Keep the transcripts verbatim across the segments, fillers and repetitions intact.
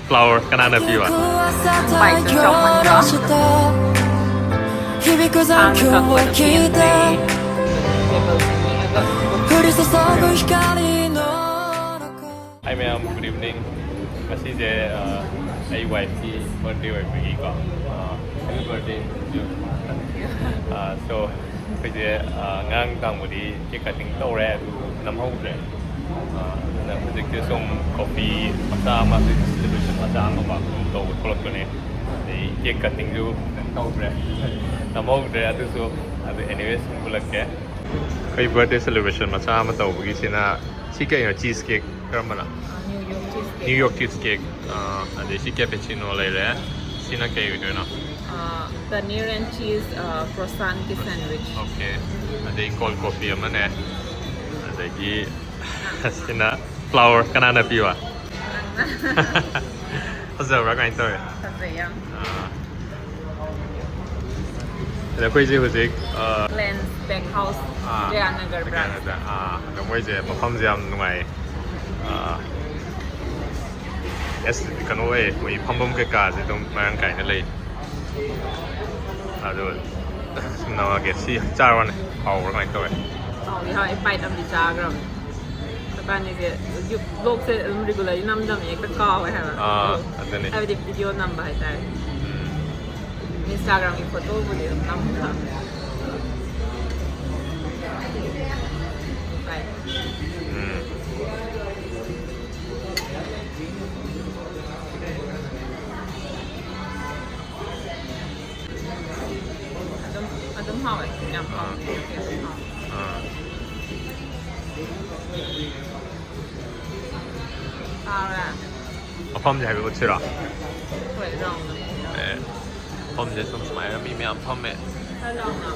Flower ꯀꯅꯥꯅ ꯄꯤꯕ? ꯕꯥꯏꯛꯇ ꯆꯥꯎꯃꯟꯗ꯭ꯔꯣ? ꯍꯥꯟꯅ ꯀꯛꯄꯗ ꯄꯤꯕꯅꯦ꯫ Hi ꯃꯌꯥꯝ, good evening. ꯉꯁꯤꯁꯦ ꯑ, ꯑꯩ ꯋꯥꯏꯐꯀꯤ ꯕꯥꯔꯗꯦ ꯑꯣꯏꯕꯒꯤꯀꯣ, ꯑ, happy birthday to you. ꯑ, so ꯑꯩꯈꯣꯏꯁꯦ ꯑ, ꯉꯔꯥꯡ ꯅꯨꯡꯗꯥꯡꯕꯨꯗꯤ cake cutting ꯇꯧꯔꯦ, ꯑꯗꯨ ꯅꯝꯍꯧꯗ꯭ꯔꯦ꯫ ꯑ, ꯑꯗꯨꯅ ꯍꯧꯖꯤꯛꯇꯤ ꯁꯨꯝ ꯀꯣꯐꯤ ꯃꯆꯥ ꯑꯃ, celebration ꯃꯆꯥ ꯑꯃ ꯀꯣ, ꯑꯗꯨꯝ ꯇꯧꯕ ꯊꯣꯛꯂꯛꯄꯅꯦ꯫ ꯑꯗꯩ cake cuttingꯁꯨ ꯇꯧꯗ꯭ꯔꯦ, ꯅꯝꯍꯧꯗ꯭ꯔꯦ꯫ ꯑꯗꯨꯁꯨ ꯑꯗꯨ anyways ꯁꯨꯝ ꯎꯠꯂꯛꯀꯦ꯫ ꯑꯩꯈꯣꯏ ꯕꯥꯔꯗꯦ celebration ꯃꯆꯥ ꯑꯃ ꯇꯧꯕꯒꯤꯁꯤꯅ, ꯁꯤ ꯀꯩꯅꯣ? Cheese cake ꯀꯔꯝꯕꯅꯣ? New York cheese cake. New York cheese cake꯫ ꯑꯥ, ꯑꯗꯩ ꯁꯤ cappuccino ꯂꯩꯔꯦ꯫ ꯁꯤꯅ ꯀꯩ ꯑꯣꯏꯗꯣꯏꯅꯣ? Uh, paneer and cheese uh, croissant ꯀꯤ sandwich. Okay꯫ ꯑꯗꯩ cold coffee ꯑꯃꯅꯦ꯫ ꯑꯗꯒꯤ ꯁꯤꯅ flower ꯀꯅꯥꯅ ꯄꯤꯕ? ꯐꯖꯕ꯭ꯔꯥ? ꯀꯃꯥꯏꯅ ꯇꯧꯋꯦ? ꯐꯖꯩ ꯌꯥꯝ꯫ ꯑꯥ꯫ ꯑꯗ ꯑꯩꯈꯣꯏꯁꯦ ꯍꯧꯖꯤꯛ ꯑꯥ, Glens Bakehouse, ꯑꯥ, ꯖꯌꯥꯅꯒꯔ branch. ꯖꯌꯥꯅꯒꯔ, ꯑꯥ, ꯑꯗꯣ ꯃꯣꯏꯁꯦ ꯃꯐꯝꯁꯦ ꯌꯥꯝ ꯅꯨꯡꯉꯥꯏꯌꯦ꯫ ꯑꯥ, ꯑꯦꯁ, ꯀꯩꯅꯣ ꯑꯣꯏꯌꯦ, ꯃꯣꯏ ꯐꯝꯐꯝ ꯀꯩꯀꯥꯁꯦ ꯑꯗꯨꯝ ꯃꯔꯥꯡ ꯀꯥꯏꯅ ꯂꯩ꯫ ꯑꯗꯣ ꯁꯨꯝ ꯅꯝꯃꯛꯑꯒꯦ꯫ ꯁꯤ ꯆꯥꯔꯣꯅꯦ, ꯍꯥꯎꯕ꯭ꯔꯥ? ꯀꯃꯥꯏꯅ ꯇꯧꯋꯦ? ꯍꯥꯎꯗꯤ ꯍꯥꯎꯋꯦ, bite ꯑꯃꯗꯤ ꯆꯥꯈ꯭ꯔꯕꯅꯦ꯫ ꯏꯕꯥꯅꯤꯁꯦ vlogꯁꯦ ꯑꯗꯨꯝ regularly ꯅꯝꯗꯕꯅꯦ, ꯍꯦꯛꯇ ꯀꯥꯎꯋꯦ ꯍꯥꯏꯕ꯫ ꯑꯥ, ꯑꯗꯨꯅꯦ꯫ ꯍꯥꯏꯕꯗꯤ video ꯅꯝꯕ ꯍꯥꯏꯇꯥꯔꯦ꯫ ꯎꯝ꯫ Instagramꯒꯤ photoꯕꯨꯗꯤ ꯑꯗꯨꯝ ꯅꯝꯕ꯫ Bye꯫ ꯎꯝ꯫ ꯑꯗꯨꯝ ꯑꯗꯨꯝ ꯍꯥꯎꯋꯦ꯫ ꯌꯥꯝ ꯍꯥꯎꯋꯦ꯫ ꯑꯗꯨꯝ ꯍꯥꯎꯋꯦ꯫ ꯑꯥ꯫ ꯇꯥꯕ꯭ꯔꯥ? ꯃꯐꯝꯁꯦ ꯍꯥꯏꯐꯦꯠ ꯎꯠꯁꯤꯔꯣ? ꯍꯣꯏ, ꯂꯥꯎꯅ꯫ ꯑꯦ, ꯃꯐꯝꯁꯦ ꯁꯨꯝ ꯁꯨꯃꯥꯏꯅ ꯃꯤ ꯃꯌꯥꯝ ꯐꯝꯃꯦ꯫ ꯈꯔ ꯂꯥꯎꯅ꯫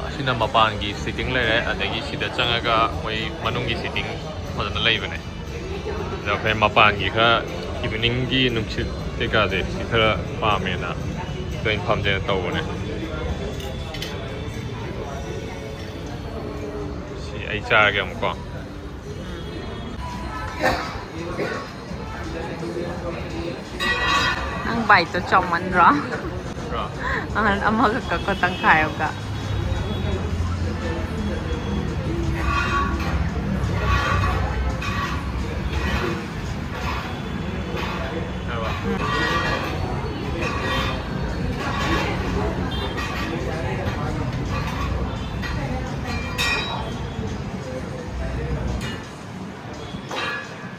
ꯑꯁꯤꯅ ꯃꯄꯥꯟꯒꯤ seating ꯂꯩꯔꯦ, ꯑꯗꯒꯤ ꯁꯤꯗ ꯆꯪꯉꯒ ꯃꯣꯏ ꯃꯅꯨꯡꯒꯤ seating ꯐꯖꯅ ꯂꯩꯕꯅꯦ꯫ ꯑꯗ ꯑꯩꯈꯣꯏ ꯃꯄꯥꯟꯒꯤ ꯈꯔ eveningꯒꯤ ꯅꯨꯡꯁꯤꯠ ꯀꯩꯀꯥꯁꯦ ꯁꯤ ꯈꯔ ꯄꯥꯝꯃꯦꯅ ꯑꯗꯨ ꯑꯩꯅ ꯐꯝꯁꯦꯅ ꯇꯧꯕꯅꯦ꯫ ꯁꯤ ꯑꯩ ꯆꯥꯔꯒꯦ ꯑꯃꯨꯛꯀꯣ꯫ ꯕꯥꯏꯠꯇꯣ ꯆꯥꯎꯃꯟꯗ꯭ꯔꯣ? ꯑꯍꯟ ꯑꯃꯈꯛ ꯀꯛꯄ ꯇꯪꯈꯥꯏ ꯑꯃꯒ꯫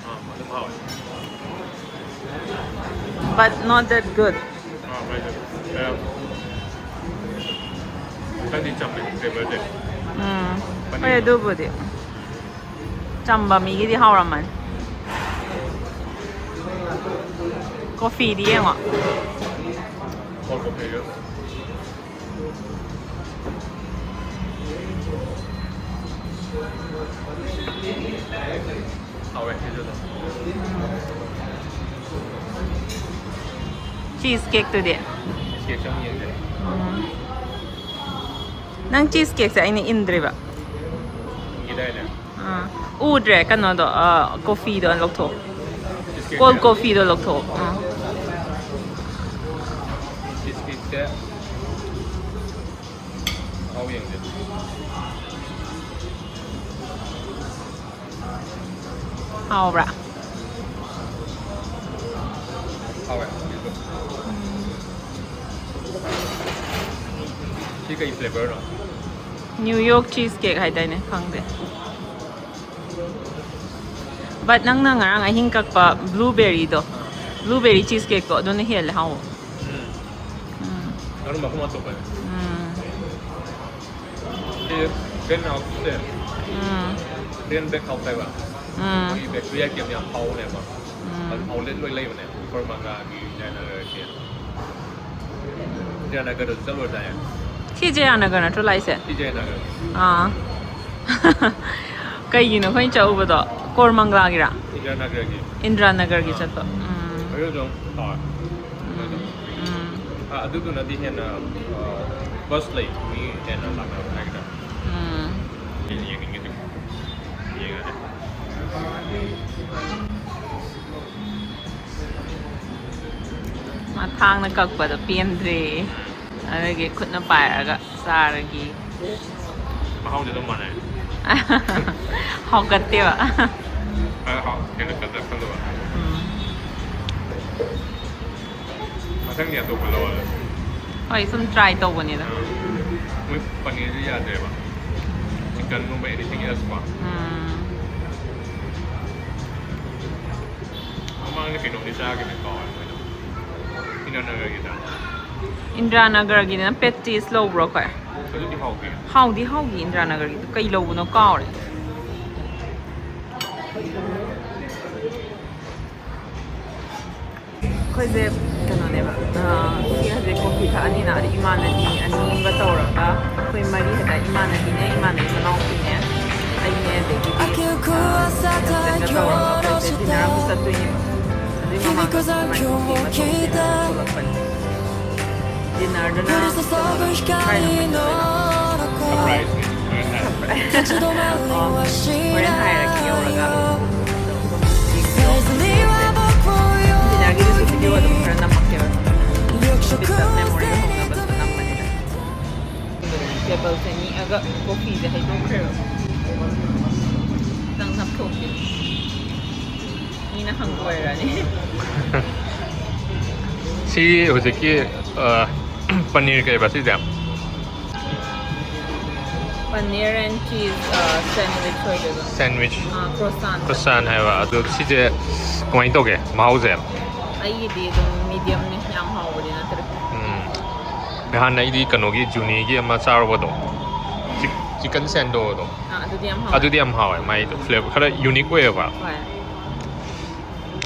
ꯑꯥ, ꯑꯗꯨꯝ ꯍꯥꯎꯋꯦ꯫ But not that good. ꯑꯥ, ꯍꯣꯏ, ꯑꯗꯨ ꯈꯔ ꯈꯔꯗꯤ ꯆꯝꯃꯦ, flavourꯁꯦ꯫ ꯎꯝ, ꯄꯅꯤꯔ꯫ ꯍꯣꯏ, ꯑꯗꯨꯕꯨꯗꯤ꯫ ꯆꯝꯕ ꯃꯤꯒꯤꯗꯤ ꯍꯥꯎꯔꯝꯃꯅꯤ꯫ Coffeeꯗꯤ ꯌꯦꯡꯉꯣ꯫ Cold coffeeꯁꯨ꯫ ꯍꯥꯎꯋꯦ ꯁꯤꯁꯨ ꯑꯗꯨꯝ꯫ Cheesecakeꯇꯨꯗꯤ? Cheesecakeꯁꯦ ꯑꯃꯨꯛ ꯌꯦꯡꯁꯦ꯫ ꯎꯝ꯫ ꯅꯪ cheesecakeꯁꯦ ꯑꯩꯅ ꯏꯟꯗ꯭ꯔꯤꯕ꯫ ꯏꯟꯈꯤꯗꯥꯏꯅꯦ? ꯑꯥ꯫ ꯎꯗ꯭ꯔꯦ ꯀꯩꯅꯣꯗꯣ, ꯑꯥ, coffeeꯗꯣ ꯂꯧꯊꯣꯛ꯫ Cheesecakeꯁꯦ? Cold coffeeꯗꯣ ꯂꯧꯊꯣꯛ꯫ ꯑꯥ꯫ Cheesecakeꯁꯦ꯫ ꯃꯍꯥꯎ ꯌꯦꯡꯁꯦ꯫ ꯍꯥꯎꯕ꯭ꯔꯥ? ꯍꯥꯎꯋꯦ꯫ ꯁꯤ ꯀꯩ flavourꯅꯣ? New York cheesecake ꯍꯥꯏꯗꯥꯏꯅꯦ? ꯈꯪꯗꯦ꯫ But ꯅꯪꯅ ꯉꯔꯥꯡ ꯑꯍꯤꯡ ꯀꯛꯄ blueberryꯗꯣ, blueberry cheesecakeꯇꯣ, ꯑꯗꯨꯅ ꯍꯦꯜꯂꯦ ꯍꯥꯎꯕ꯫ ꯎꯝ꯫ ꯎꯝ꯫ ꯑꯗꯨ ꯃꯐꯝ ꯑꯇꯣꯞꯄꯅꯦ꯫ ꯎꯝ꯫ ꯁꯤ Green House ꯁꯦ꯫ ꯎꯝ꯫ Green Bakehouse ꯍꯥꯏꯕ꯫ ꯎꯝ꯫ ꯃꯣꯏꯒꯤ bakery item ꯌꯥꯝ ꯐꯥꯎꯕꯅꯦꯕ꯫ ꯎꯝ꯫ ꯑꯗꯨ outlet ꯂꯣꯏ ꯂꯩꯕꯅꯦ꯫ ꯀꯣꯔꯃꯪꯒ꯭ꯂꯥꯒꯤ, ꯖꯌꯅꯒꯔꯒꯤ꯫ ꯖꯌꯅꯒꯔꯗꯁꯨ ꯆꯠꯂꯨꯔꯗꯥꯏ? ꯁꯤ ꯖꯌꯅꯒꯔ ꯅꯠꯇ꯭ꯔꯣ ꯂꯥꯛꯏꯁꯦ? ꯁꯤ ꯖꯌꯅꯒꯔ꯫ ꯑꯥ꯫ ꯀꯩꯒꯤꯅꯣ ꯑꯩꯈꯣꯏꯅ ꯆꯠꯂꯨꯕꯗꯣ? ꯀꯣꯔꯃꯪꯒ꯭ꯂꯥꯒꯤꯔꯥ? ꯏꯟꯗ꯭ꯔꯥꯅꯒꯔꯒꯤ꯫ ꯏꯟꯗ꯭ꯔꯥꯅꯒꯔꯒꯤ ꯑꯥ꯫ ꯆꯠꯄ꯫ ꯎꯝ꯫ ꯑꯗꯨ ꯑꯗꯨꯝ ꯍꯥꯎꯋꯦ꯫ ꯎꯝ꯫ ꯎꯝ꯫ ꯑꯥ, ꯑꯗꯨꯗꯨꯅꯗꯤ ꯍꯦꯟꯅ, ꯑꯥ, buzz ꯂꯩ, ꯃꯤ ꯍꯦꯟꯅ ꯂꯥꯛꯅꯕ ꯍꯥꯏꯒꯗ꯭ꯔꯥ? ꯎꯝ꯫ ꯌꯦꯡꯅꯤꯡꯉꯦ ꯑꯗꯨꯝ꯫ ꯌꯦꯡꯉꯅꯤ꯫ ꯃꯊꯥꯡꯅ ꯀꯛꯄꯗꯣ ꯄꯦꯟꯗ꯭ꯔꯦ꯫ ꯑꯗꯨꯒꯤ ꯈꯨꯠꯅ ꯄꯥꯏꯔꯒ ꯆꯥꯔꯒꯦ꯫ ꯃꯍꯥꯎꯗꯤ ꯑꯗꯨꯝ ꯃꯥꯟꯅꯩ꯫ ꯍꯥꯎꯒꯠꯇꯦꯕ꯫ ꯑ, ꯍꯥꯎ, ꯍꯦꯟꯅ ꯀꯟꯅ ꯈꯜꯂꯨꯕ꯫ ꯎꯝ꯫ ꯃꯊꯪꯗꯤ ꯑꯇꯣꯞꯄ ꯂꯧꯔꯒ꯫ ꯍꯣꯏ, ꯁꯨꯝ ꯇ꯭ꯔꯥꯏ ꯇꯧꯕꯅꯤꯗ꯫ ꯃꯣꯏ ꯄꯅꯤꯔꯁꯦ ꯌꯥꯗ꯭ꯔꯦꯕ꯫ ꯆꯤꯛꯀꯟꯒꯨꯝꯕ, anything else ꯀꯣ꯫ ꯎꯝ꯫ ꯃꯃꯥꯡꯗ ꯀꯩꯅꯣꯝꯗꯤ ꯆꯥꯈꯤꯕꯅꯦ, ꯀꯥꯎꯔꯦ ꯃꯣꯏꯗꯣ꯫ ꯏꯅꯔꯅꯒꯔꯒꯤꯗ꯫ ꯏꯟꯗ꯭ꯔꯥꯅꯒꯔꯒꯤꯗꯅ ꯄꯦꯇꯤꯁ ꯂꯧꯕ꯭ꯔꯣ ꯑꯩꯈꯣꯏ? ꯑꯗꯨꯗꯤ ꯍꯥꯎꯈꯤ꯫ ꯍꯥꯎꯗꯤ ꯍꯥꯎꯈꯤ ꯏꯟꯗ꯭ꯔꯥꯅꯒꯔꯒꯤꯗꯣ꯫ ꯀꯩ ꯂꯧꯕꯅꯣ ꯀꯥꯎꯔꯦ꯫ ꯑꯩꯈꯣꯏꯁꯦ ꯀꯩꯅꯣꯅꯦꯕ, ꯑ, ꯁꯤ ꯍꯧꯖꯤꯛ ꯀꯣꯐꯤ ꯊꯛꯑꯅꯤꯅ, ꯑꯗꯩ ꯏꯃꯥꯟꯅꯕꯤ ꯑꯅꯤ ꯑꯃꯒ ꯇꯧꯔꯒ ꯑꯩꯈꯣꯏ ꯃꯔꯤ ꯍꯥꯏꯇꯥꯔꯦ, ꯏꯃꯥꯟꯅꯕꯤꯅꯦ, ꯏꯃꯥꯟꯅꯕꯤ ꯃꯅꯥꯎꯄꯤꯅꯦ, ꯑꯩꯅꯦ, ꯑꯗꯒꯤꯗꯤ, ꯑ, ꯍꯦꯟꯖꯟꯒ ꯇꯧꯔꯒ ꯑꯩꯈꯣꯏꯁꯦ ꯗꯤꯟꯅꯔ ꯑꯃꯨꯛ ꯆꯠꯇꯣꯏꯅꯦꯕ꯫ ꯑꯗꯨꯏ ꯃꯃꯥꯡꯗ ꯑꯗꯨꯃꯥꯏꯅ ꯀꯣꯐꯤ ꯑꯃ ꯊꯛꯁꯦꯅ ꯊꯣꯛꯂꯛꯄꯅꯦ꯫ ꯗꯤꯟꯅꯔꯗꯨꯅ ꯀꯩꯅꯣꯗ, ꯀꯥꯏꯗꯅꯣ ꯑꯩꯈꯣꯏ ꯆꯠꯇꯣꯏꯗꯣ? ꯁꯔꯄ꯭ꯔꯥꯏꯖꯅꯦ꯫ ꯑꯣ, ꯍꯣꯔꯦꯟ ꯍꯥꯏꯔꯛꯀꯦ ꯌꯧꯔꯒ꯫ ꯗꯤꯟꯅꯔꯒꯤꯗꯨꯁꯨ ꯚꯤꯗꯤꯑꯣ ꯑꯗꯨꯝ ꯈꯔ ꯅꯝꯃꯛꯀꯦꯕ꯫ ꯕꯤꯠꯇ ꯃꯦꯃꯣꯔꯤ ꯍꯧꯅꯕ ꯅꯝꯕꯅꯤꯗ꯫ ꯇꯦꯕꯜꯁꯦ ꯅꯤꯛꯑꯒ ꯀꯣꯐꯤꯁꯦ ꯍꯩꯗꯣꯛꯈ꯭ꯔꯦꯕ꯫ ꯈꯤꯇꯪ ꯅꯞꯊꯣꯛꯀꯦ꯫ ꯃꯤꯅ ꯍꯪꯒꯣꯏꯔꯅꯤ꯫ ꯁꯤ ꯍꯧꯖꯤꯛꯀꯤ, ꯑ, ꯄꯅꯤꯔ ꯀꯩꯕ ꯁꯤꯁꯦ? Paneer and cheese, ꯑ, sandwich ꯑꯣꯏꯗꯣꯏꯕ꯫ Sandwich꯫ ꯑ, croissant꯫ Croissant ꯍꯥꯏꯕ꯫ ꯑꯗꯣ ꯁꯤꯁꯦ ꯀꯃꯥꯏꯅ ꯇꯧꯒꯦ ꯃꯍꯥꯎꯁꯦ? ꯑꯩꯒꯤꯗꯤ ꯑꯗꯨꯝ mediumꯅꯤ, ꯌꯥꯝ ꯍꯥꯎꯕꯗꯤ ꯅꯠꯇ꯭ꯔꯦ꯫ ꯎꯝ꯫ ꯅꯍꯥꯟ ꯑꯩꯗꯤ ꯀꯩꯅꯣꯒꯤ ꯖꯨꯅꯤꯒꯤ ꯑꯃ ꯆꯥꯔꯨꯕꯗꯣ, ꯆꯤꯛ-, ꯆꯤꯛꯀꯟ ꯁꯦꯟꯗꯣꯗꯣ꯫ ꯑ, ꯑꯗꯨꯗꯤ ꯌꯥꯝ ꯍꯥꯎꯋꯦ꯫ ꯑꯗꯨꯗꯤ ꯌꯥꯝ ꯍꯥꯎꯋꯦ, ꯃꯥꯏꯗꯣ flavor ꯈꯔ unique ꯑꯣꯏꯌꯦꯕ꯫ ꯍꯣꯏ꯫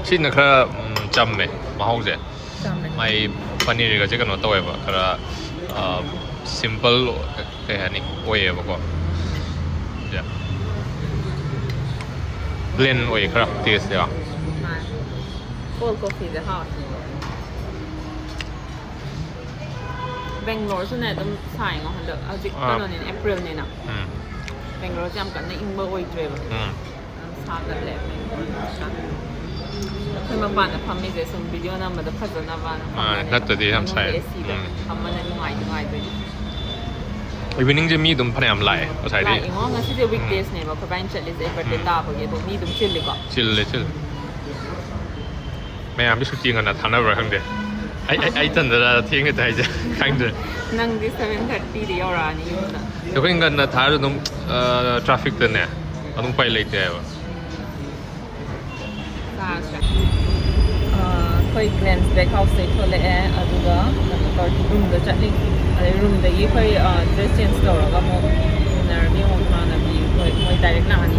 ꯁꯤꯅ ꯈꯔ, ꯎꯝ, ꯆꯝꯃꯦ ꯃꯍꯥꯎꯁꯦ꯫ ꯆꯝꯃꯦ꯫ ꯃꯥꯏ ꯄꯅꯤꯔꯒꯁꯦ ꯀꯩꯅꯣ ꯇꯧꯋꯦꯕ, ꯈꯔ, ꯑ, simple, ꯀꯩ ꯍꯥꯏꯅꯤ, ꯑꯣꯏꯌꯦꯕꯀꯣ꯫ Bland ꯑꯣꯏꯌꯦ ꯈꯔ tasteꯁꯦ꯫ ꯃꯥꯅꯦ꯫ Cold coffeeꯁꯦ ꯍꯥꯎꯋꯦ꯫ ꯕꯦꯡꯒ꯭ꯂꯣꯔꯁꯨꯅꯦ ꯑꯗꯨꯝ ꯁꯥꯏꯉꯣ ꯍꯟꯗꯛ꯫ ꯍꯧꯖꯤꯛ ꯑꯥ꯫ ꯀꯩꯅꯣꯅꯤꯅ, Aprilꯅꯤꯅ꯫ ꯎꯝ꯫ ꯕꯦꯡꯒ꯭ꯂꯣꯔꯁꯦ ꯌꯥꯝ ꯀꯟꯅ ꯏꯪꯕ ꯑꯣꯏꯗ꯭ꯔꯦꯕ꯫ ꯎꯝ꯫ ꯌꯥꯝ ꯁꯥꯒꯠꯂꯦ ꯕꯦꯡꯒ꯭ꯂꯣꯔ꯫ ꯑꯩꯈꯣꯏ ꯃꯄꯥꯟꯗ ꯐꯝꯃꯤꯁꯦ ꯁꯨꯝ ꯚꯤꯗꯤꯑꯣ ꯅꯝꯕꯗ ꯐꯖꯅꯕꯅ ꯑꯥ, ꯐꯝꯕꯅꯦꯕ꯫ ꯅꯠꯇ꯭ꯔꯗꯤ ꯌꯥꯝ ꯁꯥꯏ꯫ ꯃꯅꯨꯡꯗ ꯑꯦꯁꯤꯗ ꯎꯝ꯫ ꯐꯝꯕꯅ ꯅꯨꯡꯉꯥꯏ ꯅꯨꯡꯉꯥꯏꯗꯣꯏꯅꯤ꯫ Eveningꯁꯦ ꯃꯤ ꯑꯗꯨꯝ ꯐꯅꯌꯥꯝ ꯂꯥꯛꯑꯦ ꯉꯁꯥꯏꯗꯤ꯫ ꯂꯥꯛꯑꯦꯉꯣ, ꯉꯁꯤꯁꯦ weekdaysꯅꯦꯕ ꯑꯩꯈꯣꯏ ꯕꯥꯏꯅ ꯆꯠꯂꯤꯁꯦ, ꯑꯩ birthday ꯎꯝ꯫ ꯇꯥꯕꯒꯤ꯫ ꯑꯗꯣ ꯃꯤ ꯑꯗꯨꯝ ꯆꯤꯜꯂꯤꯀꯣ꯫ ꯆꯤꯜꯂꯦ ꯆꯤꯜꯂꯦ꯫ ꯃꯌꯥꯝꯗꯤ ꯁꯨꯇꯤ ꯉꯟꯅ ꯊꯥꯅꯕ꯭ꯔꯥ ꯈꯪꯗꯦ꯫ ꯑꯩ ꯑꯩ ꯑꯩ ꯇꯟꯗꯔ ꯊꯦꯡꯅ ꯊꯥꯏꯁꯦ ꯈꯪꯗ꯭ꯔꯦ꯫ ꯅꯪꯗꯤ seven thirtyꯗ ꯌꯧꯔꯛꯑꯅꯤ ꯌꯨꯝꯗ꯫ ꯑꯩꯈꯣꯏ ꯉꯟꯅ ꯊꯥꯔꯁꯨ ꯑꯗꯨꯝ trafficꯇꯅꯦ ꯑꯗꯨꯝ ꯎꯄꯥꯏ ꯂꯩꯇꯦ ꯍꯥꯏꯕ꯫ ꯆꯥꯔꯁꯦ꯫ ꯑꯩꯈꯣꯏ Glens Bakehouse ꯊꯣꯛꯂꯛꯑꯦ, ꯑꯗꯨꯒ ꯀꯩꯅꯣ ꯇꯧꯔ roomꯗ ꯆꯠꯂꯤ꯫ ꯑꯗꯩ roomꯗꯒꯤ ꯑꯩꯈꯣꯏ dress change ꯇꯧꯔꯒ ꯑꯃꯨꯛ dinnerꯒꯤ ꯑꯃꯨꯛ ꯏꯃꯥꯟꯅꯕꯤ ꯍꯣꯏ ꯃꯣꯏ direct ꯂꯥꯛꯑꯅꯤ꯫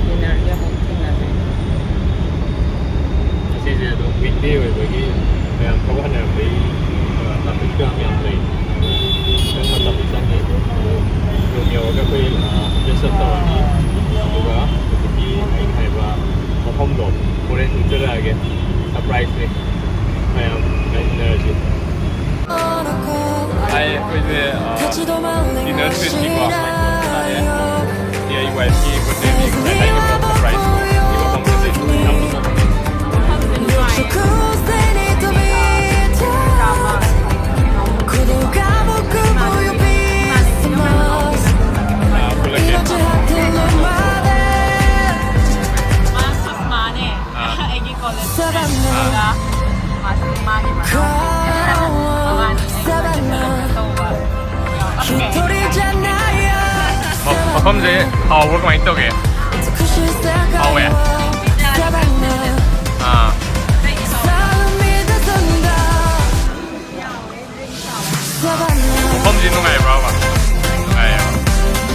Dinnerꯒꯤ ꯑꯃꯨꯛ ꯊꯦꯡꯅꯗꯣꯏꯅꯤ꯫ ꯉꯁꯤꯁꯦ ꯑꯗꯨꯝ weekday ꯑꯣꯏꯕꯒꯤ ꯃꯌꯥꯝ ꯊꯕꯛ ꯍꯟꯅꯔꯛꯄꯒꯤ trafficꯁꯨ ꯌꯥꯝ ꯌꯥꯝ ꯂꯩ꯫ ꯈꯤꯇꯪ ꯃꯇꯝꯗꯤ ꯆꯪꯉꯤ꯫ Room ꯌꯧꯔꯒ ꯑꯩꯈꯣꯏ dress up ꯇꯧꯔꯅꯤ꯫ ꯑꯗꯨꯒ ꯍꯧꯖꯤꯛꯀꯤ ꯑꯩꯅ ꯍꯥꯏꯕ ꯃꯐꯝꯗꯣ ꯍꯣꯔꯦꯟ ꯎꯠꯆꯔꯛꯑꯒꯦ꯫ Surpriseꯅꯤ꯫ ꯃꯌꯥꯝ ꯉꯥꯏꯃꯤꯟꯅꯔꯁꯤ꯫ ꯍꯥꯏ, ꯑꯩꯈꯣꯏꯁꯦ dinner spaceꯀꯤꯀꯣ ꯂꯥꯛꯑꯦ꯫ ꯁꯤ ꯑꯩ wifeꯀꯤ birthdayꯒꯤ ꯉꯁꯥꯏꯒꯤ surpriseꯇꯣ꯫ ꯁꯤ ꯃꯐꯝꯁꯤꯗꯤ ꯌꯥꯝ ꯐꯖꯕꯅꯦ꯫ ꯑꯥ, ꯄꯨꯜꯂꯛꯀꯦ꯫ ꯃꯥꯁꯨ ꯃꯥꯅꯦ꯫ ꯑꯥ꯫ ꯑꯩꯒꯤ college friendꯒ ꯃꯥꯁꯨ ꯃꯥꯒꯤ ꯃꯅꯥꯎꯄꯤ꯫ ꯃꯕꯥꯅꯤ ꯑꯩꯒ ꯇꯧꯕ꯫ ꯃ-, ꯃꯐꯝꯁꯦ ꯍꯥꯎꯕ꯭ꯔꯥ ꯀꯃꯥꯏꯅ ꯇꯧꯒꯦ? ꯍꯥꯎꯋꯦ? ꯑꯥ꯫ ꯃꯐꯝꯁꯤ ꯅꯨꯡꯉꯥꯏꯕ꯭ꯔꯕ? ꯅꯨꯡꯉꯥꯏꯌꯦꯕ꯫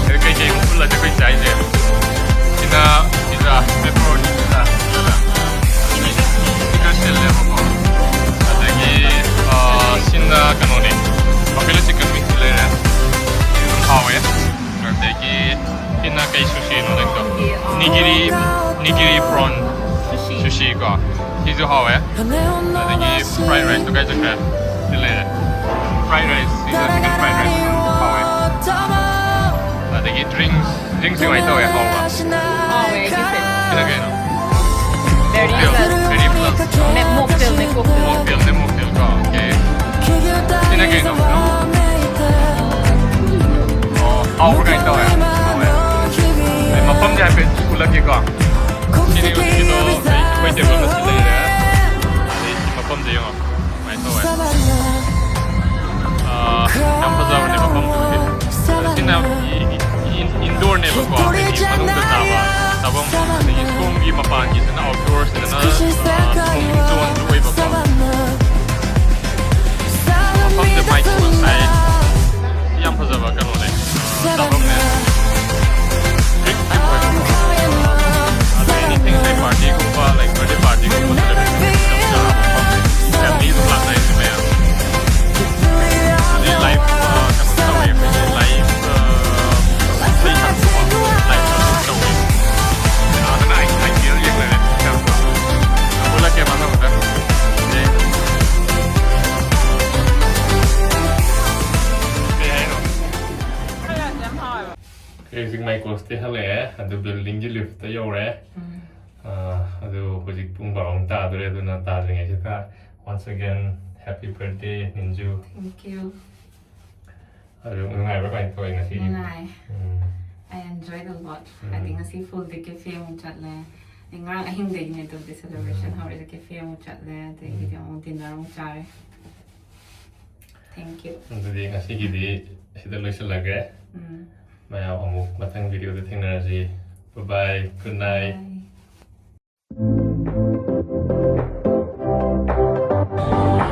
ꯑꯗꯨ ꯀꯩꯀꯩ ꯄꯨꯜꯂꯗꯤ ꯑꯩꯈꯣꯏ ꯆꯥꯏꯁꯦ? ꯁꯤꯅ pizza, pepperoni pizza, ꯁꯤꯅ ꯁꯤꯜꯂꯦꯕꯀꯣ꯫ ꯑꯗꯒꯤ, ꯑ, ꯁꯤꯅ ꯀꯩꯅꯣꯅꯦ, buffalo chicken wings ꯂꯩꯔꯦ꯫ ꯑꯗꯨꯝ ꯍꯥꯎꯋꯦ꯫ ꯑꯗꯒꯤ ꯁꯤꯅ ꯀꯩ sushiꯅꯣ ꯅꯪꯗꯣ? Nigiri, nigiri prawn sushi ꯀꯣ꯫ ꯁꯤꯁꯨ ꯍꯥꯎꯋꯦ꯫ ꯑꯗꯒꯤ fried riceꯇꯣ ꯀꯥꯏ ꯆꯠꯈ꯭ꯔꯦ? ꯁꯤ ꯂꯩꯔꯦ꯫ Fried rice, ꯁꯤꯅ chicken fried rice ꯍꯥꯎꯋꯦ꯫ ꯑꯗꯒꯤ drinks, drinksꯁꯤ ꯀꯃꯥꯏꯅ ꯇꯧꯋꯦ? ꯍꯥꯎꯕ꯭ꯔꯥ? ꯍꯥꯎꯋꯦ ꯑꯩꯒꯤꯁꯦ꯫ ꯁꯤꯅ ꯀꯩꯅꯣ? Berry Cocktail, salad꯫ berry ꯁꯤꯅꯤ ꯍꯧꯖꯤꯛꯀꯤꯗꯣ ꯑꯩꯈꯣꯏ, ꯑꯩꯈꯣꯏ ꯇꯦꯕꯜꯗ ꯁꯤ ꯂꯩꯔꯦ꯫ ꯑꯗꯩ ꯁꯤ ꯃꯐꯝꯁꯦ ꯌꯦꯡꯉꯣ꯫ ꯁꯨꯃꯥꯏꯅ ꯇꯧꯋꯦ꯫ ꯑꯥ, ꯌꯥꯝ ꯐꯖꯕꯅꯦ ꯃꯐꯝꯗꯨꯗꯤ꯫ ꯑꯗꯣ ꯁꯤꯅ ꯏ-, ꯏ-, ꯏꯟ-, ꯏꯟꯗꯣꯔꯅꯦꯕꯀꯣ, ꯍꯥꯏꯗꯤ ꯃꯅꯨꯡꯗ ꯆꯥꯕ ꯆꯥꯐꯝ꯫ ꯑꯗꯒꯤ ꯁꯣꯝꯒꯤ ꯃꯄꯥꯟꯒꯤꯁꯤꯅ ꯑꯥꯎꯠꯗꯣꯔꯁꯤꯗꯅ, ꯑꯥ, ꯁ꯭ꯃꯣꯀꯤꯡ ꯖꯣꯟꯁꯨ ꯑꯣꯏꯕꯀꯣ꯫ ꯃꯐꯝꯁꯦ ꯃꯥꯏ ꯁꯣꯟ ꯁꯥꯏ꯫ ꯌꯥꯝ ꯐꯖꯕ ꯀꯩꯅꯣꯅꯦ, ꯑꯥ, ꯆꯥꯐꯝꯅꯦ꯫ ꯇ꯭ꯔꯤꯞ ꯇ꯭ꯔꯤꯞ ꯑꯣꯏꯕꯀꯣ꯫ ꯑꯗꯩ ꯑꯦꯅꯤꯊꯤꯡ, ꯑꯗꯩ ꯄꯥꯔꯇꯤꯒꯨꯝꯕ, ꯂꯥꯏꯛ ꯕꯔꯊꯗꯦ ꯄꯥꯔꯇꯤꯒꯨꯝꯕ ꯁꯦꯂꯦꯕ꯭ꯔꯦꯠ ꯇꯧꯕ ꯌꯥꯝ ꯆꯥꯕ ꯃꯐꯝꯅꯦ꯫ ꯐꯦꯃꯤꯂꯤ ꯑꯗꯨꯝ ꯂꯥꯛꯅꯩ ꯃꯌꯥꯝ꯫ ꯑꯗꯩ ꯂꯥꯏꯐ, ꯑꯥ, ꯀꯩꯅꯣꯁꯨ ꯇꯧꯋꯦ ꯑꯩꯈꯣꯏꯁꯦ꯫ ꯂꯥꯏꯐ, ꯑꯥ, ꯏꯁꯩ ꯁꯛꯄꯀꯣ꯫ ꯂꯥꯏꯐ ꯁꯣꯁꯨ ꯇꯧꯋꯦ꯫ ꯑꯗꯨꯅ ꯑꯩ, ꯑꯥꯏ ꯄꯤ ꯑꯦꯜ ꯌꯦꯡꯅꯔꯦ꯫ ꯎꯠꯂꯛꯀꯦ ꯃꯊꯪꯗ꯫ ꯑꯦ꯫ ꯀꯩ ꯍꯥꯏꯅꯣ? ꯑꯩ ꯍꯧꯖꯤꯛ ꯃꯥꯏꯀꯣꯁꯇꯤ ꯍꯜꯂꯛꯑꯦ, ꯑꯗꯨ ꯕꯤꯜꯗꯤꯡꯒꯤ ꯂꯤꯐꯇ ꯌꯧꯔꯦ꯫ ꯎꯝ꯫ ꯑꯥ, ꯑꯗꯨ ꯍꯧꯖꯤꯛ ꯄꯨꯡ ꯕꯥꯔꯣ ꯇꯥꯗꯣꯔꯦ, ꯑꯗꯨꯅ ꯇꯥꯗ꯭ꯔꯤꯉꯩꯁꯤꯗ once again happy birthday, ꯅꯤꯟꯖꯨ꯫ Thank you. ꯑꯗꯨ ꯅꯨꯡꯉꯥꯏꯕ꯭ꯔꯥ, ꯀꯃꯥꯏꯅ ꯇꯧꯋꯤ ꯉꯁꯤꯒꯤ? ꯅꯨꯡꯉꯥꯏ꯫ ꯎꯝ꯫ I enjoyed a lot. ꯎꯝ꯫ ꯍꯥꯏꯗꯤ ꯉꯁꯤ full day cafe ꯑꯃꯨꯛ ꯆꯠꯂꯦ꯫ ꯑꯩ ꯉꯔꯥꯡ ꯑꯍꯤꯡꯗꯒꯤꯅꯦ ꯑꯗꯨꯕꯨꯗꯤ celebration ꯎꯝ꯫ ꯍꯧꯔꯤꯗꯣ, cafe ꯑꯃꯨꯛ ꯆꯠꯂꯦ, ꯑꯗꯒꯤꯗꯤ ꯎꯝ꯫ ꯑꯃꯨꯛ dinner ꯑꯃꯨꯛ ꯆꯥꯔꯦ꯫ Thank you. ꯑꯗꯨꯗꯤ ꯉꯁꯤꯒꯤꯗꯤ ꯁꯤꯗ ꯂꯣꯏꯁꯤꯜꯂꯒꯦ꯫ ꯎꯝ꯫ ꯃꯌꯥꯝ ꯑꯃꯨꯛ ꯃꯊꯪ videoꯗ ꯊꯦꯡꯅꯔꯁꯤ꯫ Bye bye. Good night. Bye.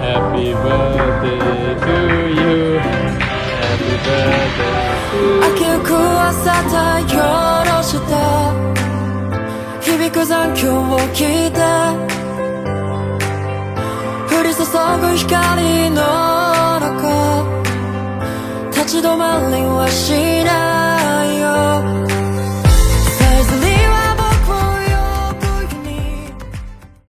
Happy birthday to you. Happy birthday to you. 明ける朝太陽の下 響く残響を聞いて 降り注ぐ光の中 立ち止まりはしないよ